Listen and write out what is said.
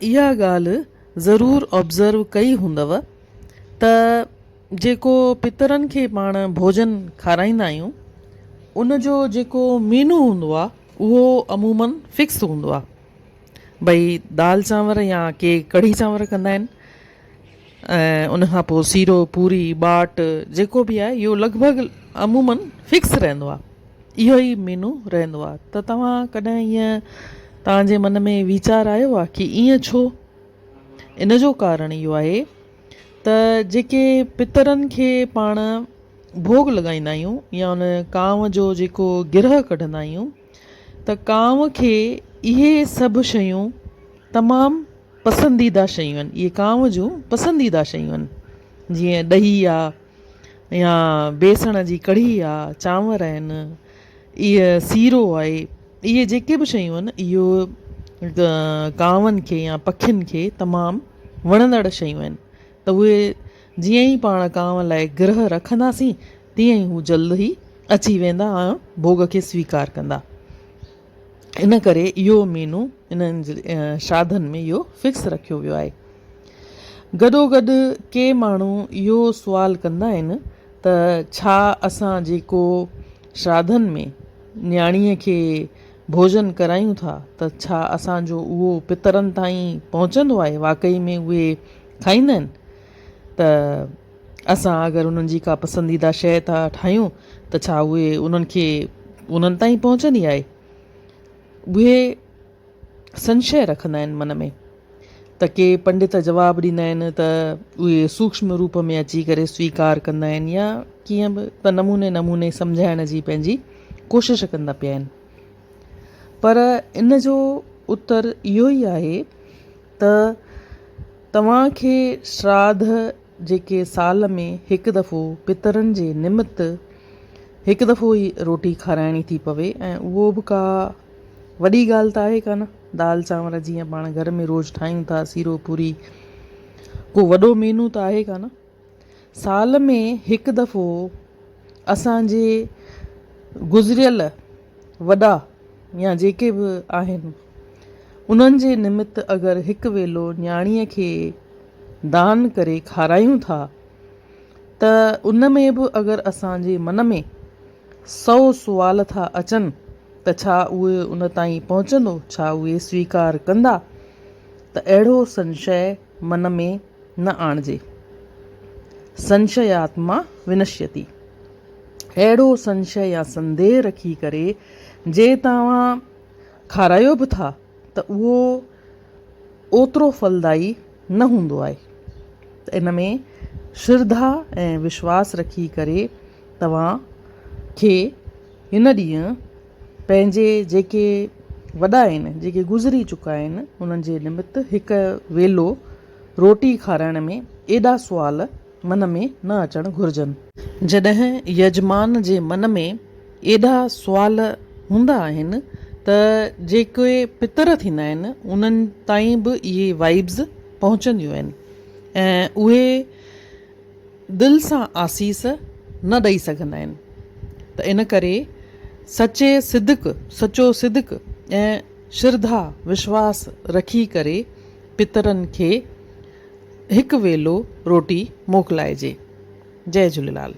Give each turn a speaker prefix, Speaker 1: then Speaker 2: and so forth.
Speaker 1: اها ڳالهه ضرور آبزرو ڪئي هوندو ته جيڪو پترن کي پاڻ ڀوڄن کارائيندا آهيون ان جو جيڪو مينو هوندو آهي اهو عموماً فڪس هوندو آهي. ڀئي دال چانور يا ڪي ڪڙهي چانور ڪندا آهن ۽ ان کان پوء سيرو پوري ٻاٽ جيڪو به آهي اهو لڳ ڀڳ عموماً فڪس رهندو آهي اهو ئي مينو رهندو آهي ته توهان ڪڏهن ائين توهان جي من ۾ ويچار آيو آهي ڪي ائين ڇو ان جو ڪارڻ اهو آهي ته جيڪي پترن کي پاڻ ڀوڳ لڳائيندا آهيون يا ان ڪانء جو جيڪو گرهه ڪڍندا آهيون ته ڪانء کي اهي سڀ شيون تمام پسنديده شيون آهن اهي ڪانء جون پسنديده شيون آهن جيئن ڏهي آ يا بيسڻ جي ڪڙهي آ چانور آهن اهي سيرو آهي اهي جيڪي به شيون آهن اهو ڪانون کي يا پکين کي تمام وڻندڙ شيون آهن ته اهي جيئن ئي پاڻ ڪانء لاء گرهه رکنداسين، تيئن ئي هو جلد ئي اچي ويندا ۽ ڀوڳ کي سويڪار ڪندا. ان ڪري اهو مينو انهن شراڌن ۾ اهو فڪس رکيو ويو آهي. گڏوگڏ ڪي ماڻهو اهو سوال ڪندا آهن ته ڇا اسان جيڪو شراڌن ۾ نياڻيء کي ڀوڄن ڪرايون ٿا ته ڇا اسان جو اهو پترن تائين پهچندو آهي؟ واقعي ۾ اهي کائيندا آهن ته اسان اگر انهن جي ڪا پسنديده شيء ٿا ٺاهيون ته ڇا اهي انهن کي انهن تائين پهچندي آهي؟ اهي سنشي رکندا آهن من ۾ ته ڪي پنڊت جواب ڏيندا آهن ته اهي سوڪشم روپ ۾ اچي ڪري سويڪار ڪندا آهن يا ڪيئن به ته نموني نموني سمجهائڻ جي پنهنجي ڪوشش ڪندا پيا آهن پر ان جو اتر اهو ئي آهي ته توهان کي شراڌ جيڪي سال ۾ هڪ دفعو پترن جي نمت هڪ دفعو ئي روٽي کارائڻي ٿي پوي ۽ اهو به ڪا وڏي ڳالهه ته آهي ڪانه دال چانور جيئن پاڻ گهر ۾ روز ٺاهيون ٿا سيرو پوري ڪو وڏو مينو ته آهي ڪانه سال ۾ هڪ دفعو اسان جي گذريل وڏا يا جيڪي به آهن انهن جي نمت اگر هڪ ويلو نياڻيء کي دان ڪري کارايون ٿا ته ان ۾ به اگر اسان جي من ۾ سئو سوال ٿا اچن ته ڇا اهي ان تائين پهچندو ڇا اهي سويڪار ڪندا ته اهڙو سنشي من ۾ نه آڻجي. سنشياتما ونشيتي. اهڙو سنشي يا سنديهه رکي ڪري جي توهان کارايو به ٿا ته اهو اوترو ڦلدائي نه هوندو آهي ته ان ۾ شرڌا ۽ وشواس رکي ڪري توهان کي هن ڏينهن پنهنجي جيڪي وڏا آهن، جيڪي گذري چڪا آهن، انهن جي نمت هڪ ويلو روٽي کارائڻ ۾ ايڏا سوال من ۾ نه اچڻ گهرجن. جڏهن يجمان جي من ۾ ايڏا سوال هوندا آهن ته جيڪي پتر ٿيندا آهن، انهن تائين به اهي وائبز پهچنديون آهن ۽ اهي دل سان آسيس نه ڏئي سگهندا آهن ته ان ڪري سچي صدق، سچو صدق ۽ شرڌا، وشواس، رکي ڪري پترن کي هڪ ويلو روٽي موڪلائجي. جئي جهوليلال.